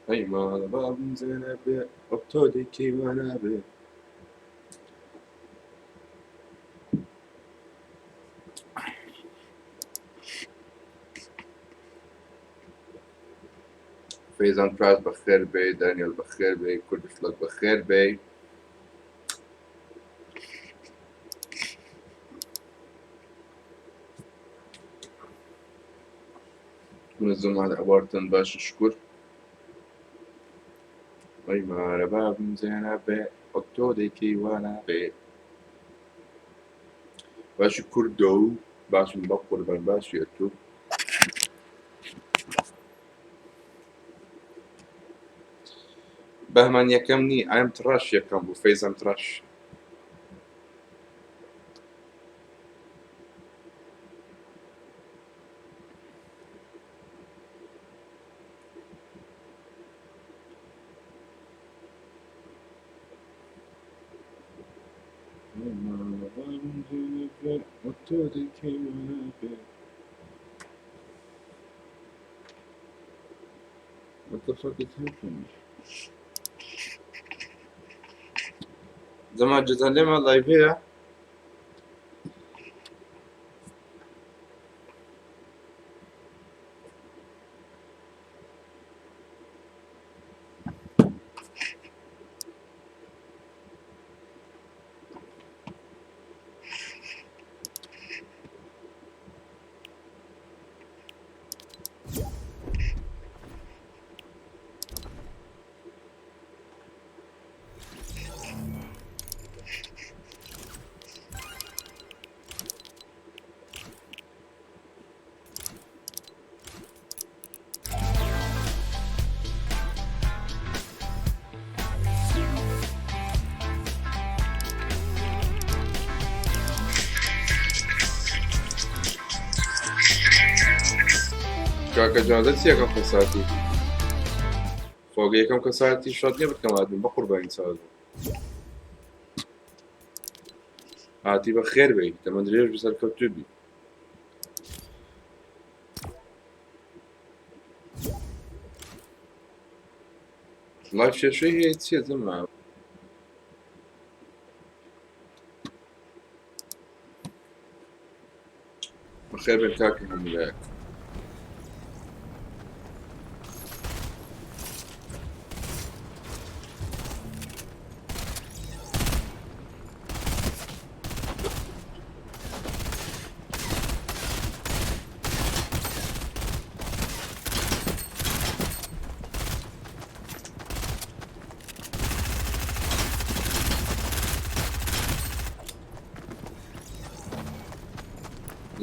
ئەی ماڵە بابم زێنەبێ وەک تۆ دەیکەی وا نابێ. فەیزان پراس بەخێر بێ، دانیێل بەخێر بێ، کوردش لەک بەخێر بێ. منظمة عبارة باش شکر. ئەی مارە بابم زێنەبێ وەک تۆ دەیکەی وا نابێ. باشی کوردۆ و باشم بە قوربان باشی ئەتوو. بەهمەن یەکەم نی ئایم تڕاش یەکەم بوو فەیزان تڕاش. What the fuck is happening? زمان جزان لێمان لایڤ هەیە؟ کاکە جان دە چی یەکەم کەساتی خۆگە یەکەم کەساتی شەڕ نییە بکەم ئادم بە قوربانی چاو هاتی بە خێر بی تەمەن درێژ بی سەرکەوتوو بی. لایف کێشەی هەیە چییە جەما؟ بەخێر بێن کاکە هەموو لایەک.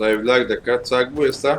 لایڤ لاگ دەکات چاک بوو ئێستا؟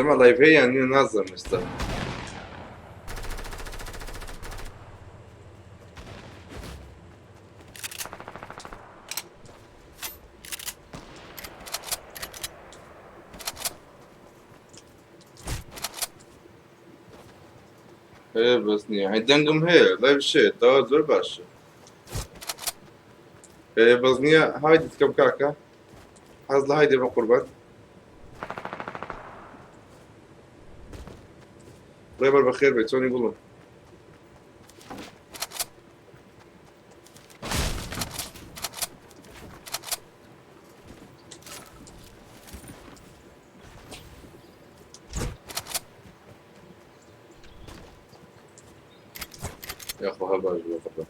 جەما live هەیە یان نییە نازانم ئێستا. هەیە بەس نییە هەی دەنگم هەیە live شێ تەوا زۆر باشە هەیە بەس نییە hide ت کەم کاکە حەز لە hide ێ بە قوربان ڕێبەر بەخێر بێ چۆنی گوڵم یاخوا هەر باش بوو قوربان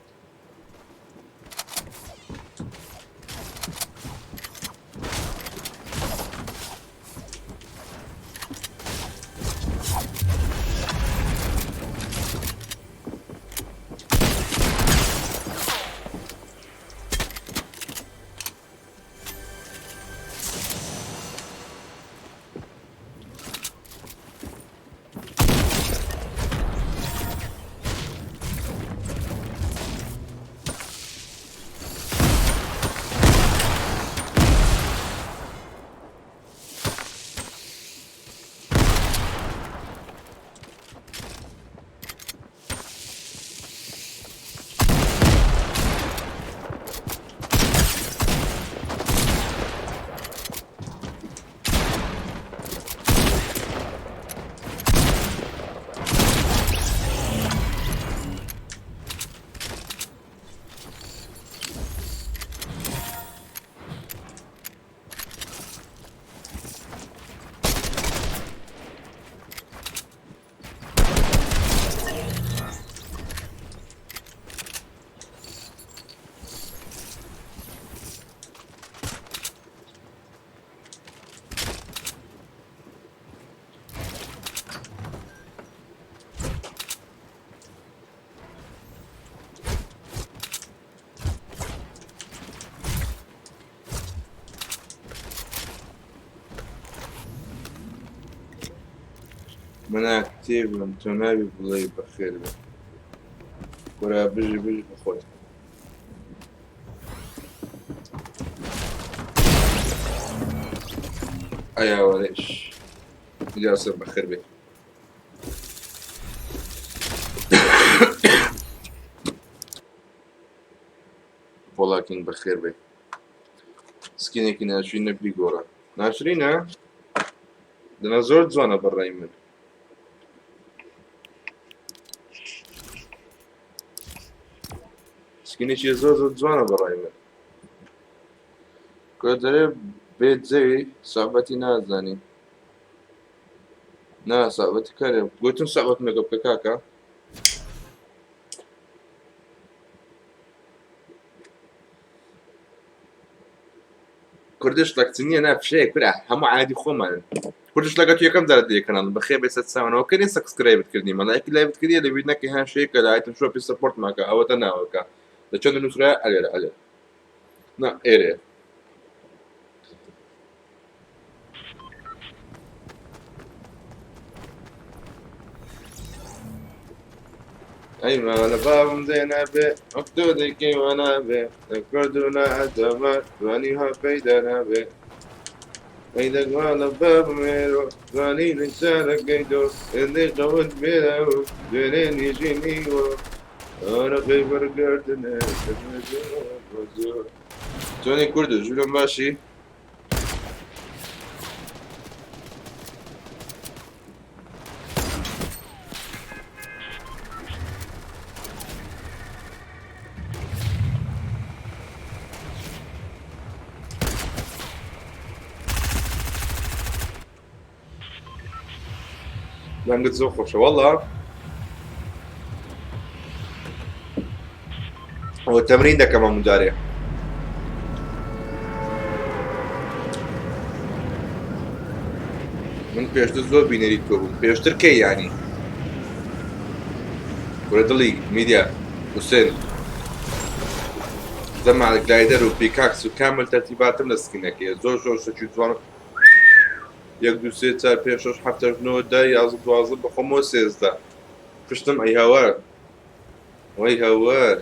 من ئاکتیڤم تۆ نابی بڵێی بەخێر بێ کورە بژی بژی بخۆت ئەیاوەرێش جاسر بەخێر بێ پۆڵاکین بەخێر بێ سکینێکی ناشرینە بیگۆڕە ناشرینە دەنا زۆر جوانە بەڕای من سکینێکی زۆر زۆر جوانە بەڕای من کۆ دەرێ بێت زەوی سەعبەتی نازانی نا سەعبەتی کارێ گوتم سەعبەتم لەگە بکە کاکە کوردش لەکچ نییە نا فشەیە کورە هەموو عادی خۆمانن کوردش لەگە تو یەکەم جار دێ کەناڵ بەخێر بێ سەر چاوانەوە کەرێ subscribe ت کردی مەلایکی live ت کردیە لەبیر نەکەی هەن شەیەکە لە item shop ی support ماکە ئەوەتە ناوەکە لە چەند نووسرا ئەلێرە ئەلێ نا ئێرێ ئەی مالە بابم دێنا بێ وەک تۆ دەیکەی وا نابێ لە کورد و نە ئەدەمە جوانی ها پەیدا نابێ ئەی دەگمانە بابم ئێرۆ جوانی لە شارەکەی تۆ هێندەی خەوت بێرە و دوێنێ نیژی نیوە ئارەقەی بەرگەردنێ چۆنی کوردە ژوورم باشی دەنگت زۆر خۆشە وەڵا ئەوە تەمرین دەکەم هەموو جارێ من پێشتر زۆر بینەری تۆ بووم پێشتر کەی ینی کورە دڵی میدیا حوسێن زەمان glider و pickaxe و کامل تەرتیباتم لە skin ەکەی زۆر زۆر شتێکی جوان. یەک دوو سێ چار پێنج شەش حەفت هەشت نۆ دە یازدە دوازدە بەخۆمەوە 13 پشتم. ئەی هاوار، وەی هاوار.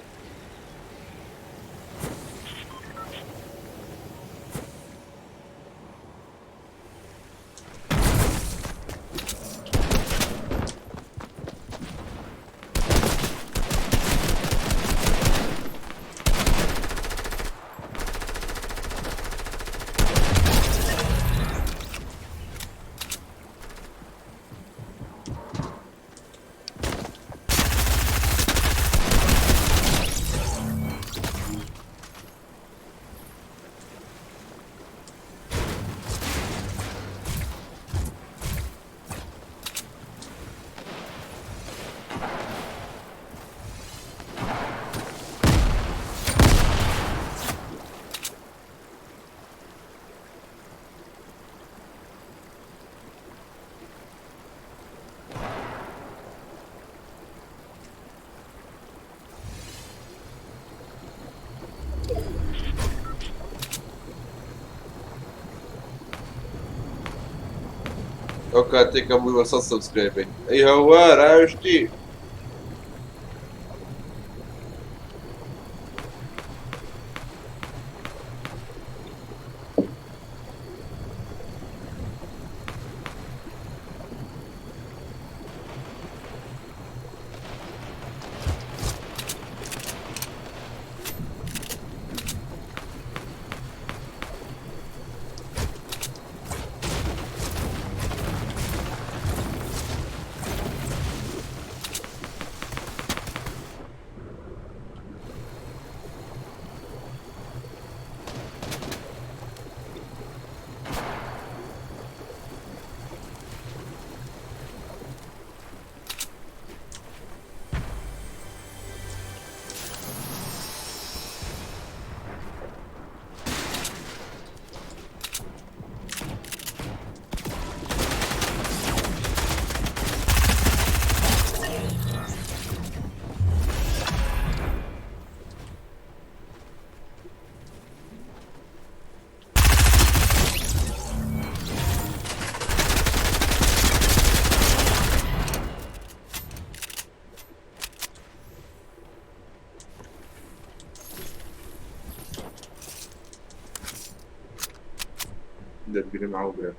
ئەو کاتێکە بووی بە 100 subscribe ی. ئەی هاوار، ئاشتی. دەرگرم ئاو برا.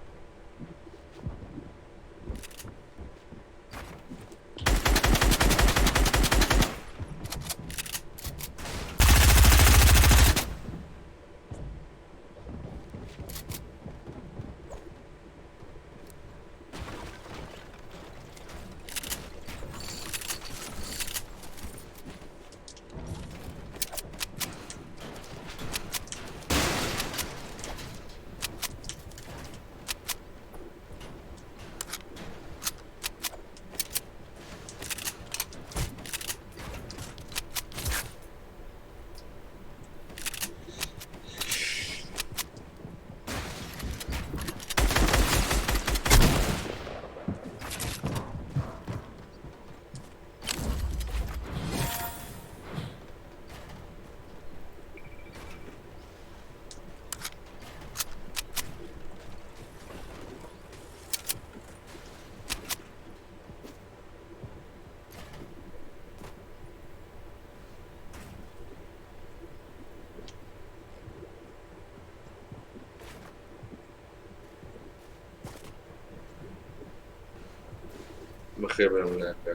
بەخێر بێن وڵاتەکە.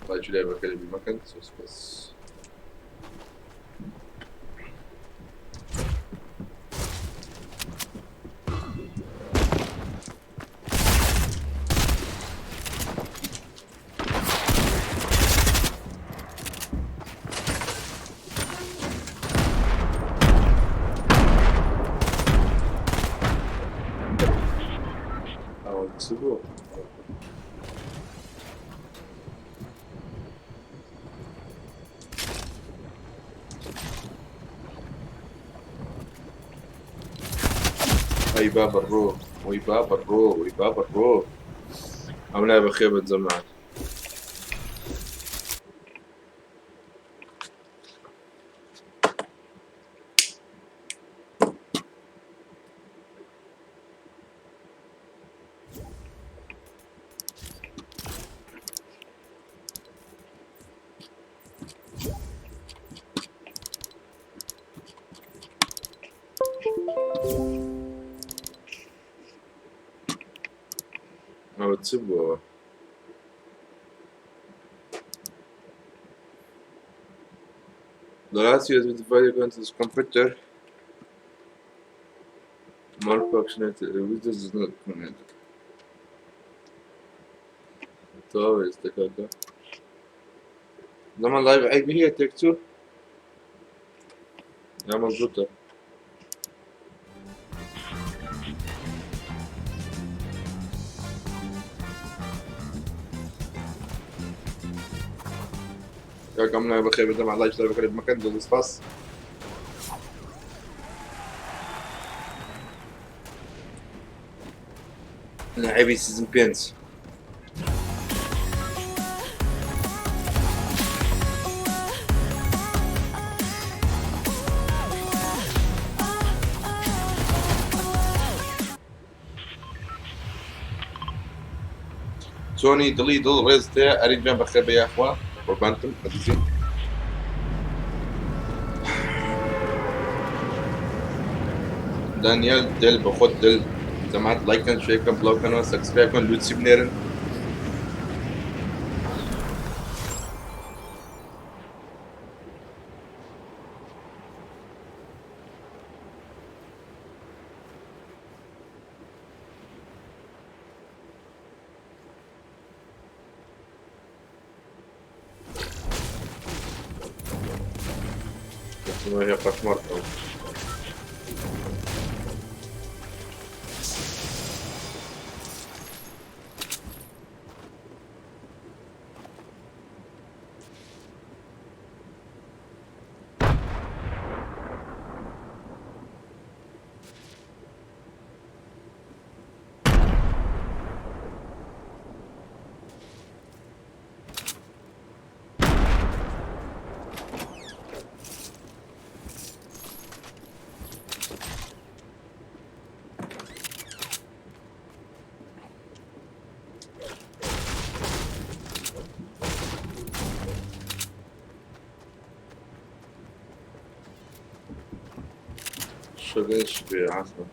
ڵایکی لایڤەکە لەبیر مەکەن. زۆر سپاس. ئەوە چ بوو؟ ئەی بابە ڕۆ، وەی بابە ڕۆ، وەی بابە ڕۆ. ئەم لای بەخێر بن جەماعەت. ئەوە چ بووەوە؟ The last USB device going to this computer malfunctioned. Windows is not connected. تەواو ئێستا کاکە زەمان لایڤ عەیبی هەیە تێکچوو یا مەزبوتە؟ کاکە من بەخێر بێتم لایک لایڤ بەخێر مەکەن زۆر سپاس. لعبی season پێنج. چۆنی دڵی دڵ ڕێز تێ ئەری گیان بەخێر بێ یاخوا قوربانتم ئەزیزی. دانیال دل بە خۆت دل جەماعەت لایک کەن share کەن بڵاو کەنەوە subscribe کەن لوتسی بنێرن. هي قشمرت أو شغلش بعصا.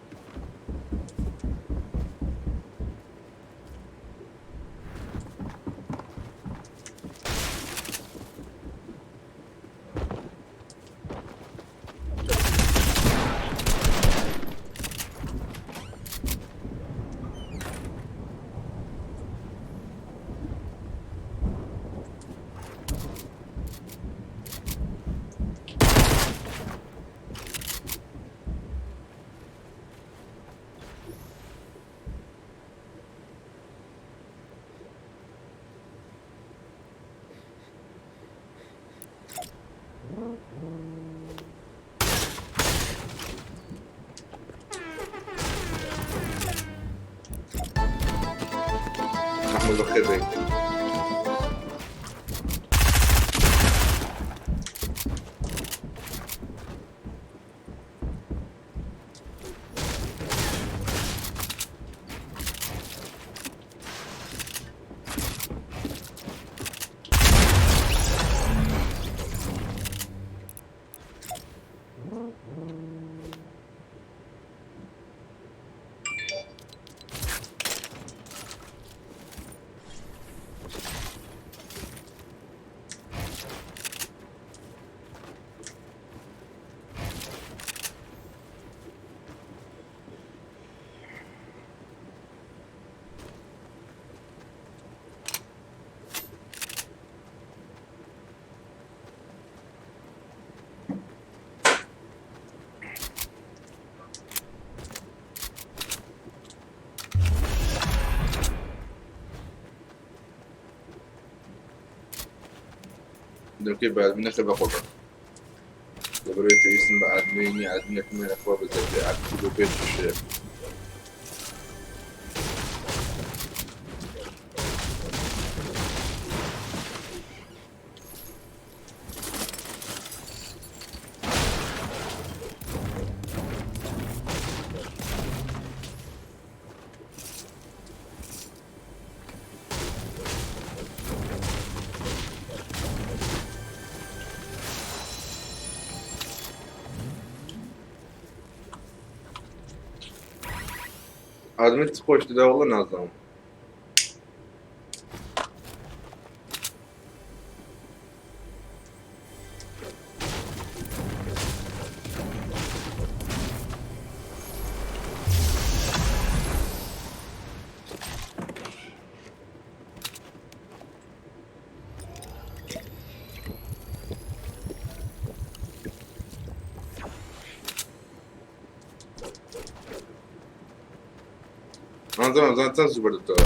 محمود بخير بيه. دەکەی بە ئادمینەکە بە خۆبە لەبەرەوەی پێویستم بە ئادمینی ئادمینەکەم لەخوا بەزەبێ ئادمی بۆ پێ شێ. ئادمین چ خۆشتدا وەڵە نازانم. مانزەمە بزان چەند زوو بردتەوە.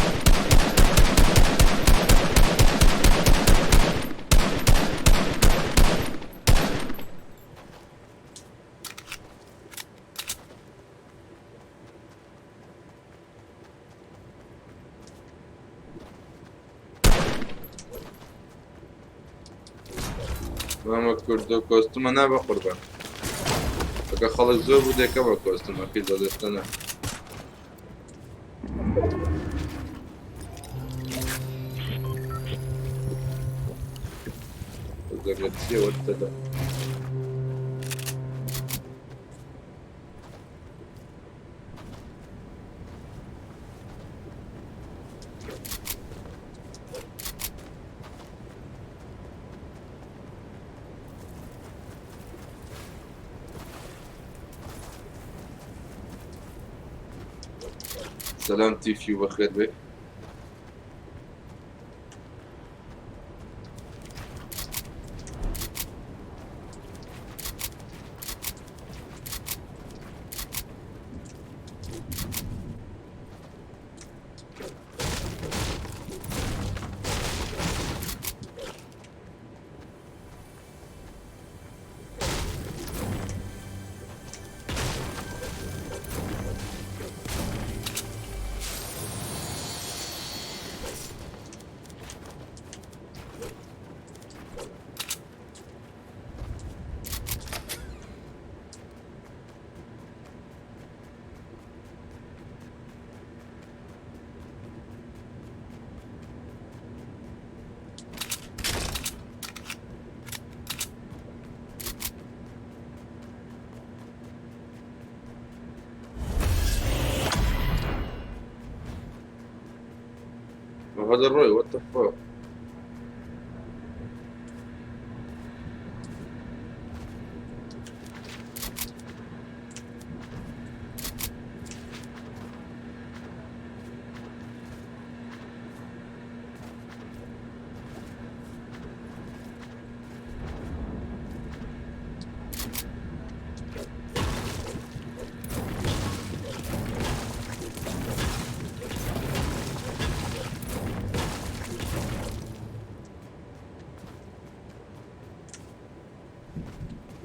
مامە کوردۆ کۆستومە نا بە قوربان ئەگە خەڵک زۆر بوو دێکە بە کۆستومە پیر بەدەستە نا. دەگەت چییە وەرتەدا. سلام تیفی بەخێر بێ. هذا الرؤية what the fuck.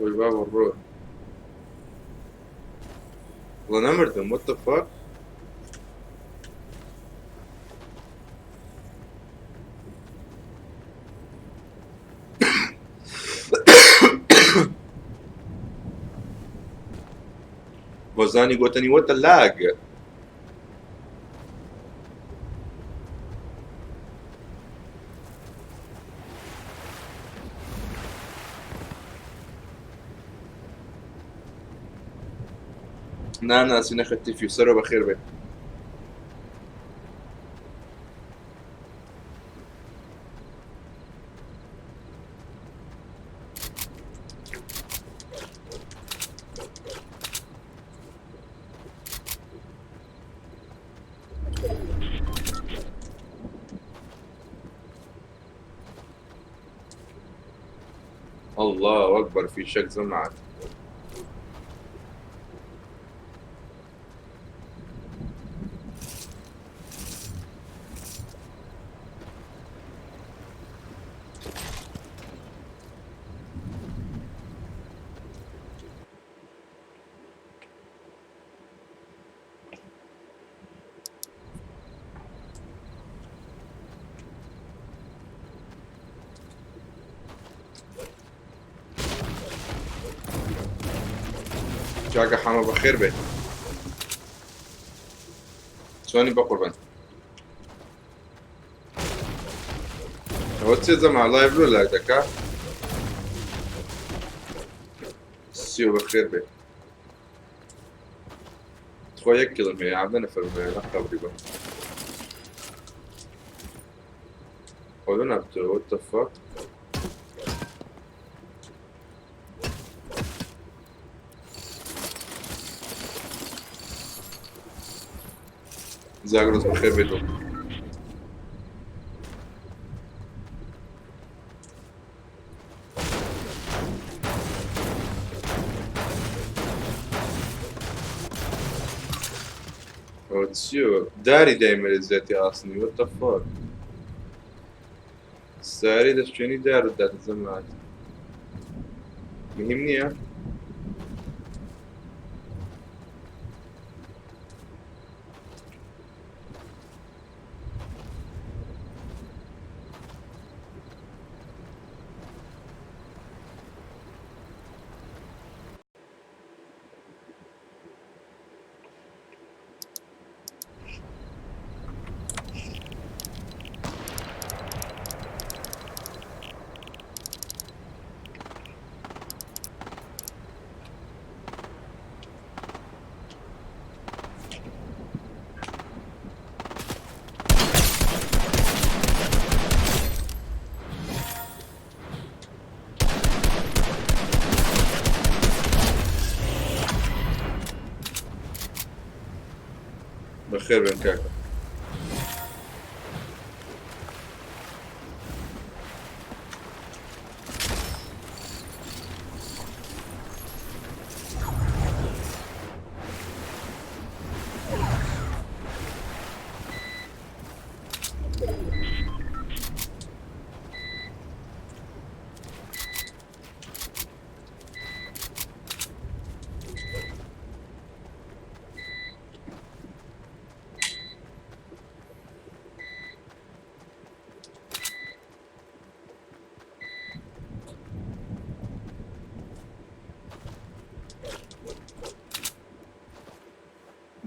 والباب الروح والله نمردم what the fuck. بۆزانی گوتنی what the lag. ناناسی نەخەتی فیوسەرەوە بەخێر بێت. الله أكبر في شك زمعت. کاکە حەمە بەخێر بێت. چۆنی بە قوربان؟ ئەوە چێ جەما لایڤ لۆ لاگ دەکا؟ سیۆ بەخێر بێت. تخوا یەک کیڵم هەیە عەبدە نەفەرمایە لە قەبری بە. خۆ لۆ نابتەوە what the fuck. زاگرۆس بەخێر بێتەوە. ئەوە چییە؟ داری دایمە لە جیاتی ئاسنی. What the fuck؟ ساری دەشوێنی دارت داتە جەماعەت، مهم نییە. بەخێر بێن کاکە.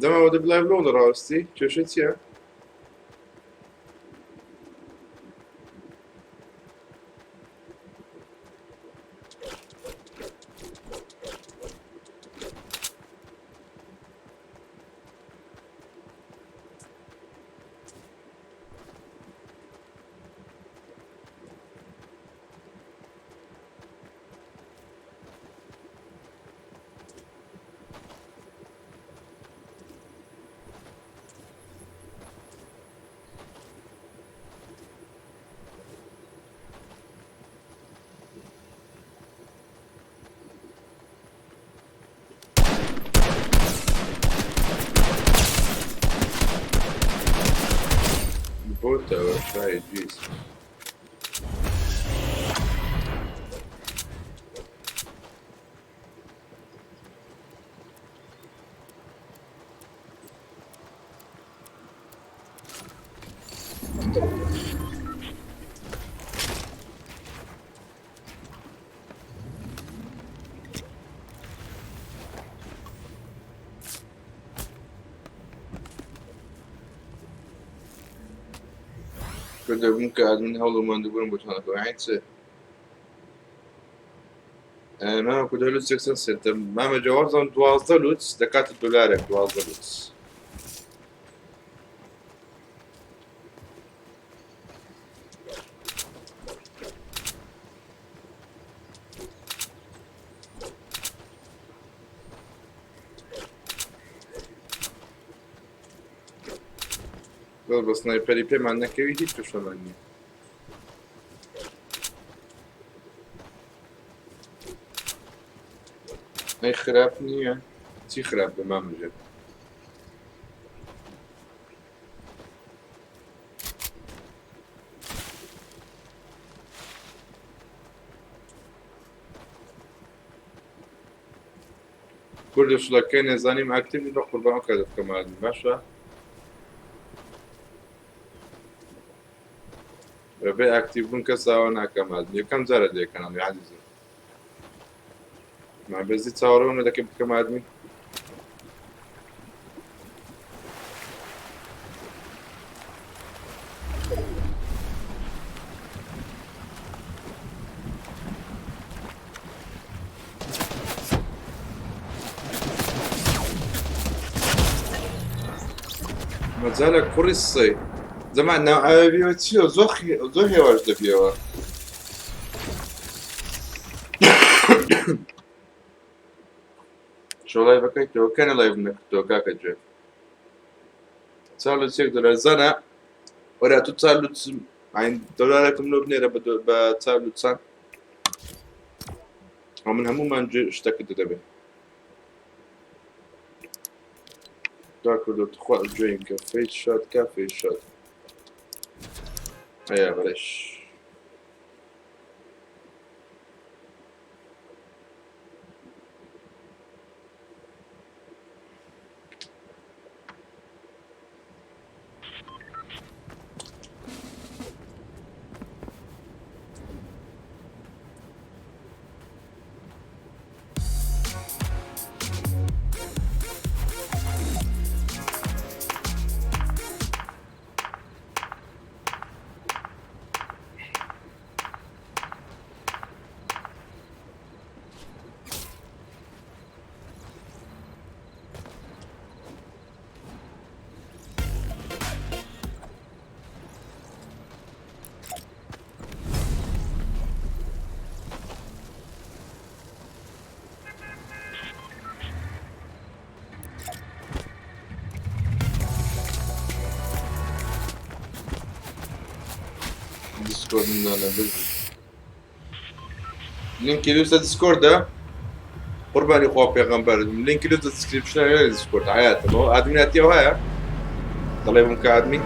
دەمەوە دەبلای بلۆ لە ڕاستی کێشە چییە؟ بۆتەوە شای جیس. کوردە بوون کە ئادمین هەوڵ و ماندووبوون بۆ توانەکەەوە یانی چ؟ مامە کوردە لوچ یەکسەر سێتە مامە جەوازم 12 لوچ دەکاتە دلارێک، 12 لوچ. بە سنایپەری پێمان نەکەوی هیچ توشەمان نییە. ئەی خراپ نییە؟ چی خراپ بە مامژێت؟ کوردە شڵەکەی نەزانیم ئاکتیڤی بە قوربان کە دەبکەم باشە بەبێ ئاکتیڤ بوون کەس ئاوا ناکەم. یەکەم جارە دێکەنەڵی عەزیزم ما بەزی چاوەڕێ دەکەم بکەم ئادمین. مەجالە کوڕی سەی زەمان ناو ئاویەوە چییە؟ زۆر زۆر هێواش دەبیەوە. شۆ لایڤەکەیتەوە کەنە لایڤ نەکردەوە کاکە گوێ. چار لوچ یەک دۆلار زانە وەرە تو چار لوچ دۆلارێکم لۆ بنێرە بە چار لوچان ئەو من هەموومان شتەکە دەبێت. تا کردو تخوا join کە فەیس شات کا فەیس شات ئەیا بەرەش. دیسکۆردم دانا بژی. لینکی لوسە دیسکۆردە قوربانی خوا پێغەمبەر لینکی لوسە description ە دیسکۆرد حیاتم ئەوە ئادمیناتیەوە هەیە دەڵێ بم کە ئادمین.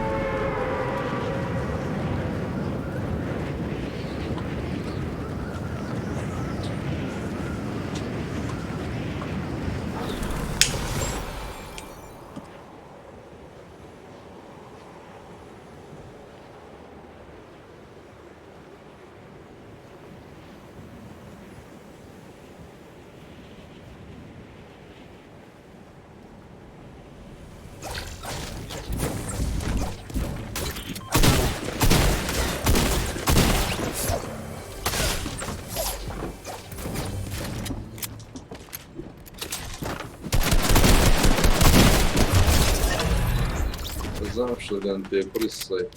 بەزانم شڵگان پێ کوڕی سەگ.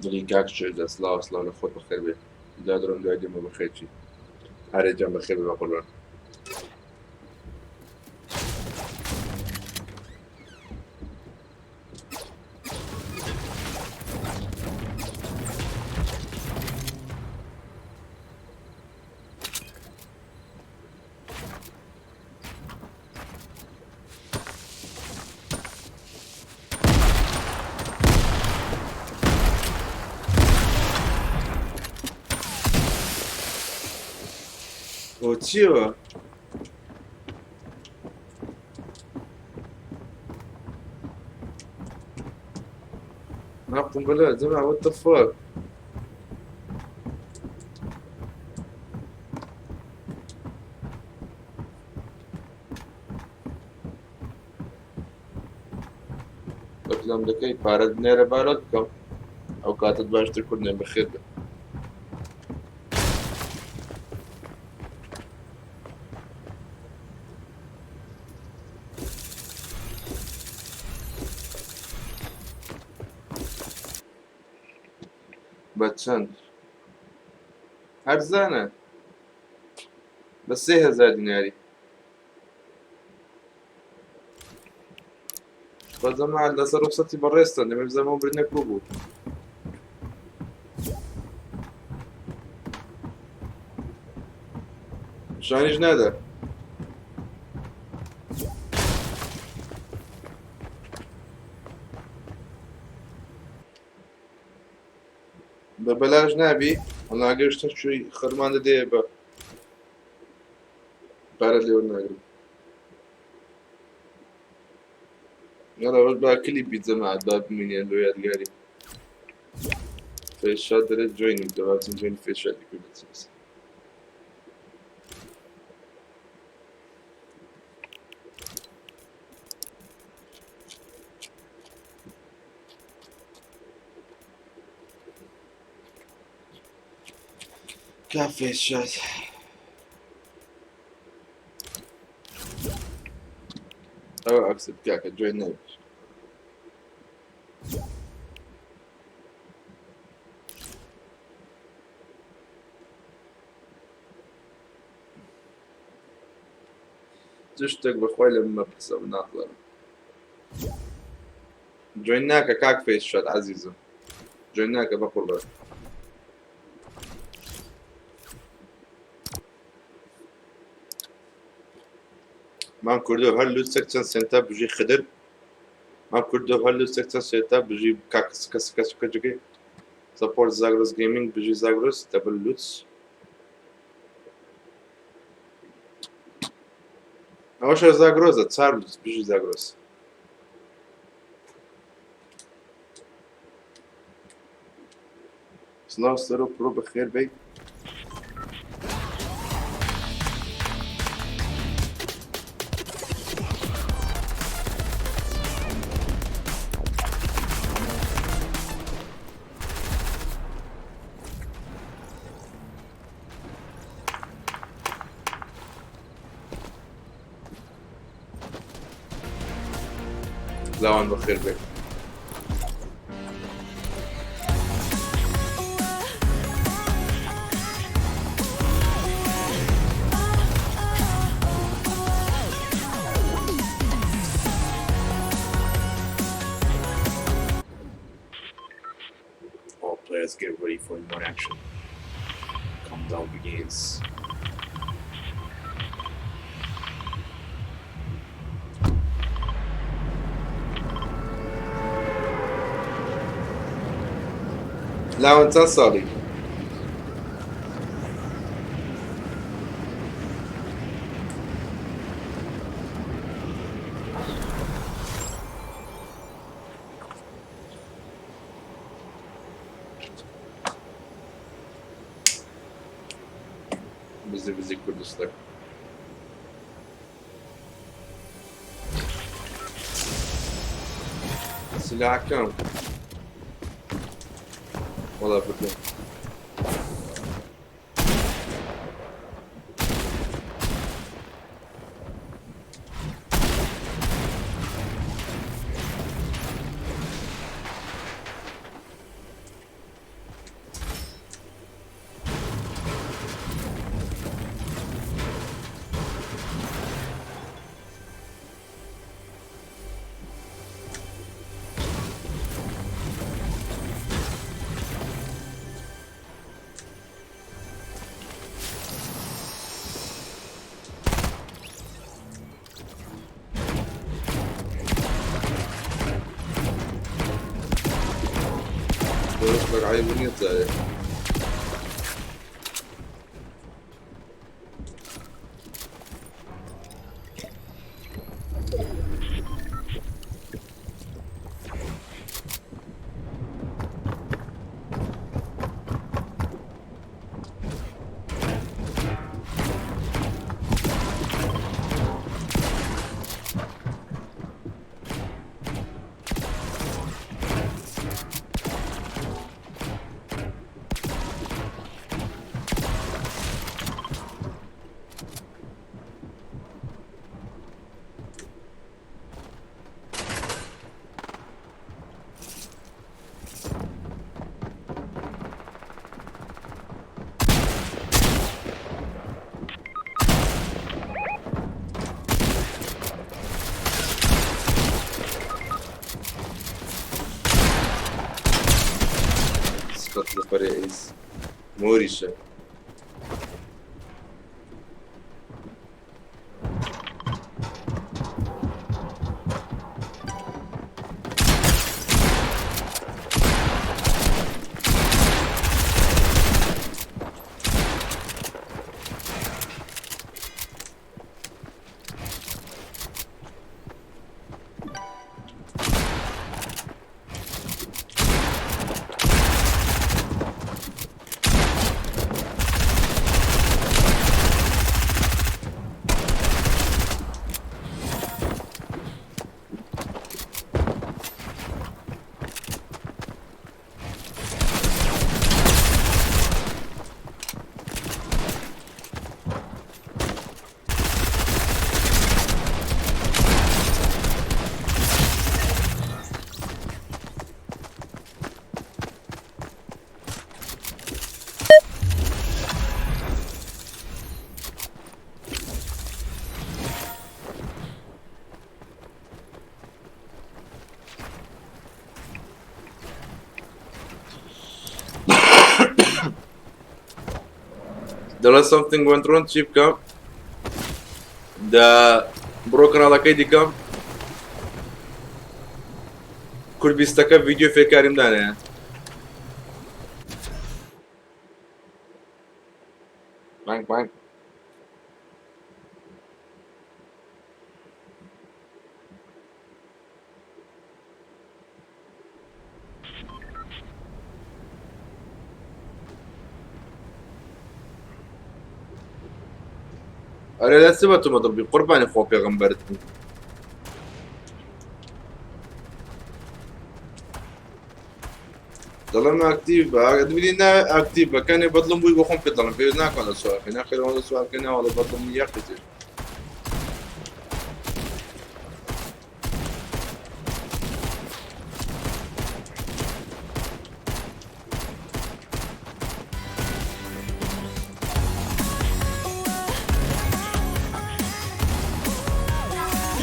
دڵی کاک شێردە سڵاو سڵاو لە خۆت بەخێر بێ دادرۆم دوای دێمە بەخێرچی ئارێ جان بەخێر بێ بەقوربان. بۆ چیەوە؟ نا قنبلە جەماعە what the fuck. بەپلەم دەکەی پارەت بنێرە بالۆت بکەم ئەو کاتت باشتر کوردێن بەخێر بێ. بە چەند؟ هەرزانە بە 3000 دیناری. بەجەماعەت لەسەر ڕوخسەتی بەڕێزتان دەمێ بزانم ئەو برینە کوو بوو. ژانیش نادا. بە بەلاش نابی وەڵا گەشتە چووی خەرمان دەدەیە بە پارە لێوە ناگرم. یاڵا بەس با کلیپی جەماعەت با بمینێن لۆ یادگاری. فێشاد دەرێ جۆینی بکە با بچین جۆینی فێشادی کردن چ. کا فێشاد ئەوە ئەکسپت کاکە جۆین نابێت. چ شتێک بەخوای لە من مەپرسە من نازانم. جۆین ناکە کاک فەیس شاد عەزیزم جۆین ناکە بەقوربان. مام کوردۆ هەر لوچەک چەند سنتە بژی خدر مام کوردۆ هەر لوچەک چەند سنتە بژی کاک سکە سکە سکە جگەی سەپۆرت زاگرۆس گەیمینگ بژی زاگرۆس دەبل لوچ ئەوەشە زاگرۆزە چار لوچ بژی زاگرۆس. سڵاو سەرۆ پرۆ بەخێر بێی. لاوان بەخێر بێ. All players get ready for more action. Countdown begins. لاوان چەند ساڵی؟ بزی بزی کوردستان. سلاحەکەم وەڵا بردم. عیب نییە جارێ. نەفەرێ ئیس مۆریشە. دەڵێ something went wrong چی بکەم دە بڕۆ کەناڵەکەی دیکەم کورد بیستەکە ڤیدیۆ فێرکاریم دانەیە. بانگ بانگ. ئەرێ لە چ بە تۆمە دڵبی قوربانی خۆ پێغەمبەرت بوو. دەڵێم ئاکتیڤ بە دەبینی نا ئاکتیڤ بە کەنێ بەدڵم بووی بۆ خۆم پێ دەڵێم پێویست ناکەم لە سوار بکەین ناخێر ئەوەندە سوار بکەین ناوەڵە بەدڵم یەقی تر.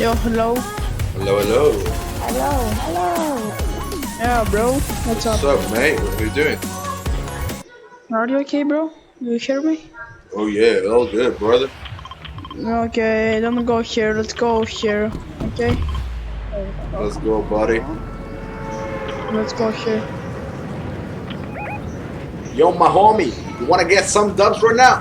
Yo, hello. Hello, hello. Hello, hello. Yeah, bro. What's What's up? up, mate? What are you doing? Are you okay, bro? You hear me? Oh yeah, all good, brother. Okay, don't go here. Let's go here. Okay? Let's go, buddy. Let's go here. Yo, my homie, you wanna get some dubs right now?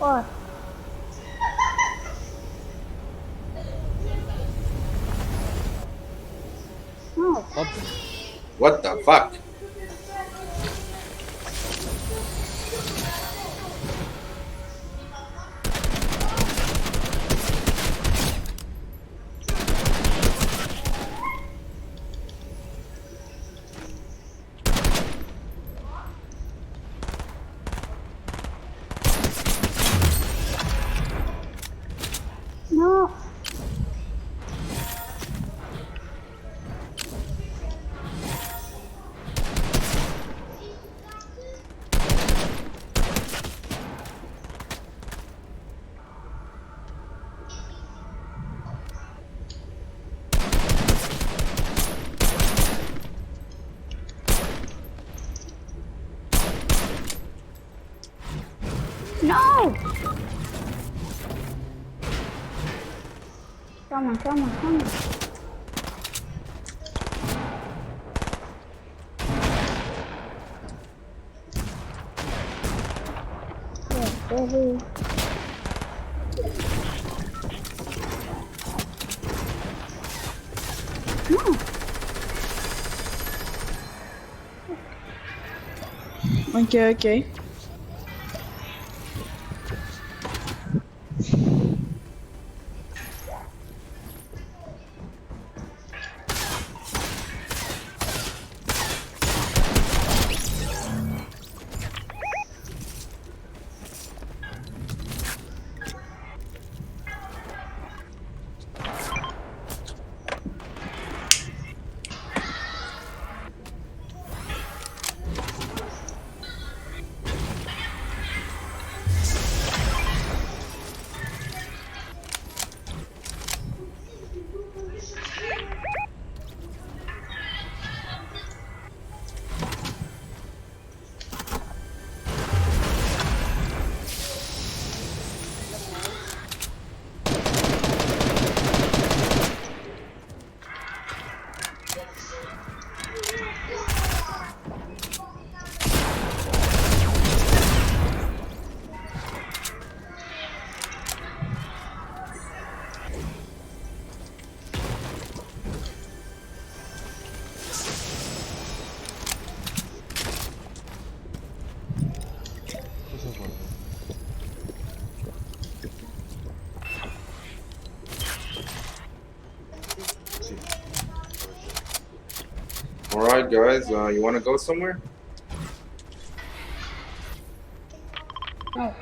What? No. What the fuck? No. No! Come on, come on, come on. Yeah, baby. No. Okay, okay. All right, guys, you want to go somewhere? No.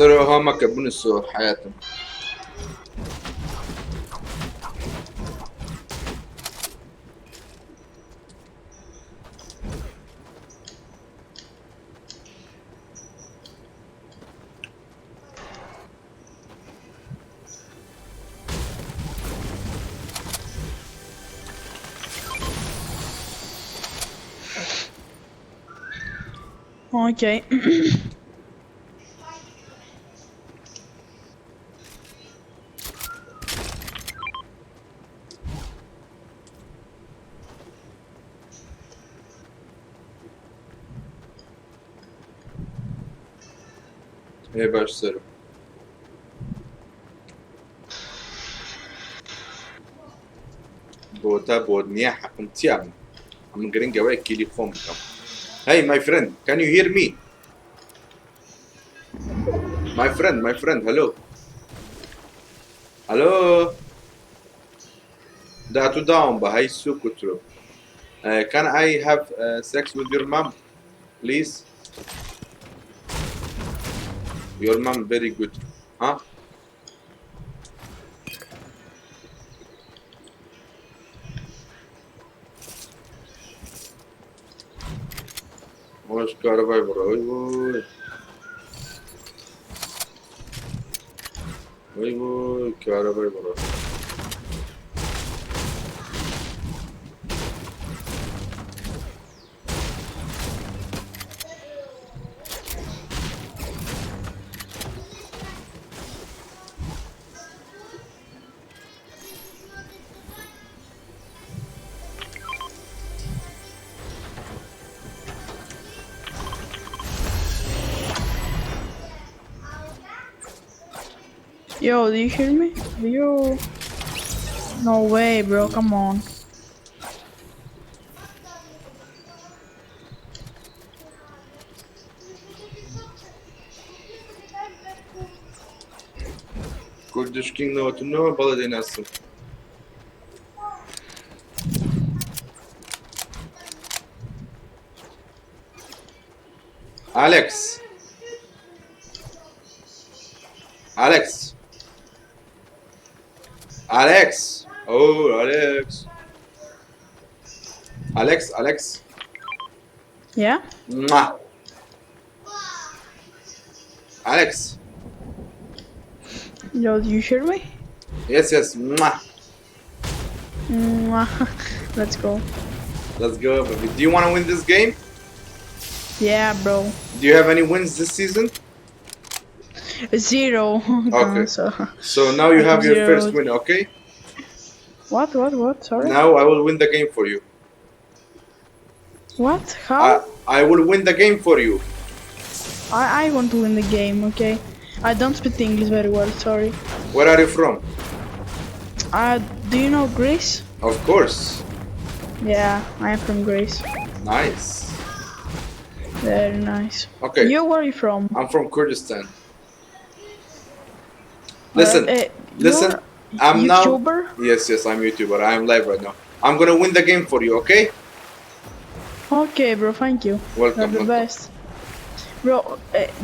سەرەوە مەکە بنووسەوە حیاتم. Okay. ئێ باش سەرم. بۆ تا بۆت نییە حەقم چیا من ئەمن گرنگە وای کیلی خۆم بکەم. Hey my friend, can you hear me? My friend, my friend, hello. Hello. داتو داون بە هەی سوک و ترۆ. Can I have sex with your mom, please? Your mom very good. Huh? وش کارەبای بڕۆ وی وی وی وی کارەبای بڕۆ. Yo, do you hear me? Do you? No way, bro. Come on. Kurdish King 99 بەڵێ دەیناسم. Alex. Alex. Alex. Oh, Alex. Alex, Alex. Yeah? Mwah. Alex. Yo, do you hear me? Yes, yes. Mwah. Mwah. Let's go. Let's go, baby. Do you want to win this game? Yeah, bro. Do you have any wins this season? 0. Okay. So. So now you have your 0. first win, okay? What? What? What? Sorry. Now I will win the game for you. What? How? I will win the game for you. I want to win the game, okay? I don't speak English very well, sorry. Where are you from? Do you know Greece? Of course. Yeah, I am from Greece. Nice. Very nice. Okay. You, where are you from? I'm from Kurdistan. Listen, listen. You're I'm now. YouTuber? Yes, yes, I'm YouTuber. I'm live right now. I'm gonna win the game for you, okay? Okay, bro. Thank you. Welcome. You're the welcome. best. Bro,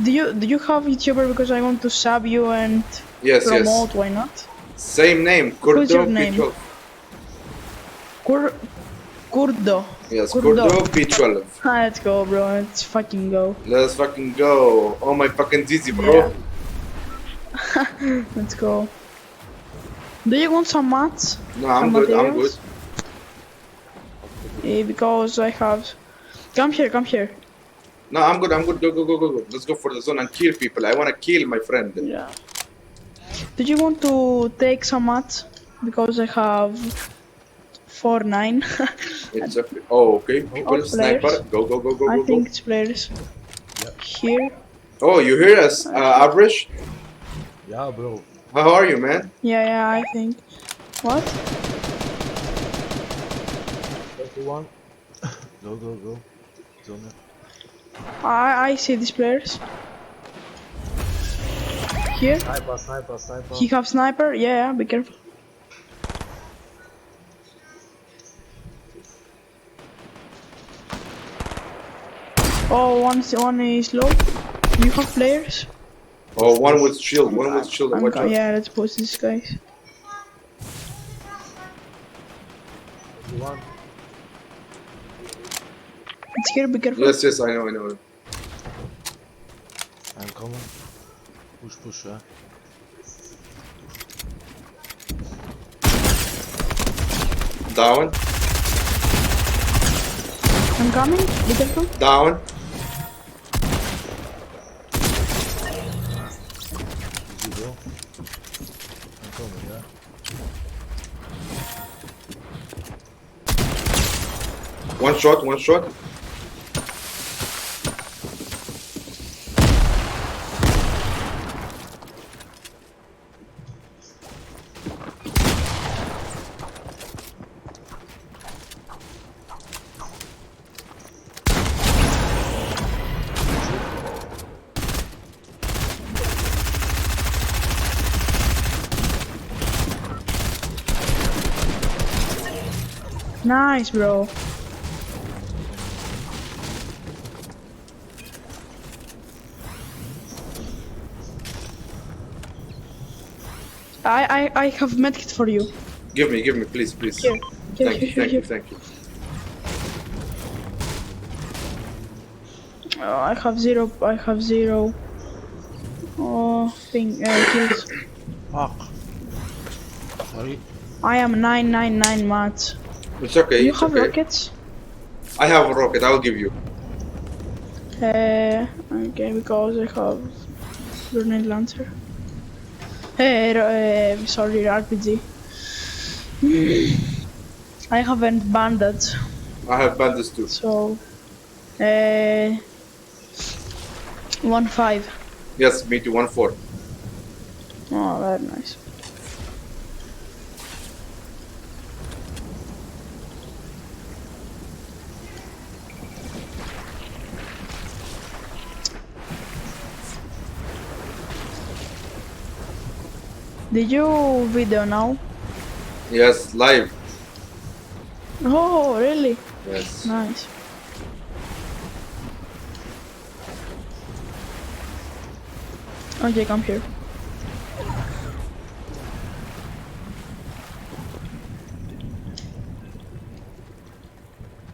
do you have YouTuber? Because I want to sub you and Yes, promote. yes. Why not? Same name, Who's your Kurdo name? P12. Kurdo. Yes, Kurdo. Kurdo P12. Let's go, bro. Let's fucking go. Let's fucking go. Oh my fucking dizzy, bro. Yeah. Let's go. Do you want some mats? No, I'm Some good. I'm good. materials? Because I have. Come here, come here. No, I'm good. I'm good. Go, go, go, go, go. Let's go for the zone and kill people. I wanna kill my friend. Yeah. Do you want to take some mats? Because I have 4-9. It's okay. Oh, okay. People, Oh, sniper. players. Go, go, go, go, I go, think go. it's players. Here. Oh, you hear us, average? Yeah, bro. How are you, man? Yeah, yeah, I think. What? 31. Go, go, go. Zone. I see these players. Here. Sniper, sniper, sniper. He have sniper. Yeah, yeah, be careful. Oh, one is low. You have players? Oh, one with shield. One with shield. I'm Watch co- out. yeah, let's push these guys. 31. It's here, be careful. Yes, yes, I know, I know. I'm coming. Push, push, yeah. Down, I'm coming, be careful. down. Easy, bro. I'm coming, yeah. One shot, one shot. Nice, bro. I have medkit for you. Give me, please, please. Here, here, Thank you, here, thank you, here. thank you. Oh, I have zero. I have zero. Oh, thing kills. Fuck. Sorry. I am 999 mats. It's okay. You it's have okay. rockets? I have a rocket. I will give you. Okay, because I have grenade launcher. Hey, sorry, RPG. I haven't bandage, I have bandage too. so 1-5. Yes, me too. 1-4. Oh, very nice. Did you video now? Yes, live. Oh, really? Yes. Nice. Okay, come here.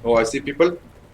Oh, I see people.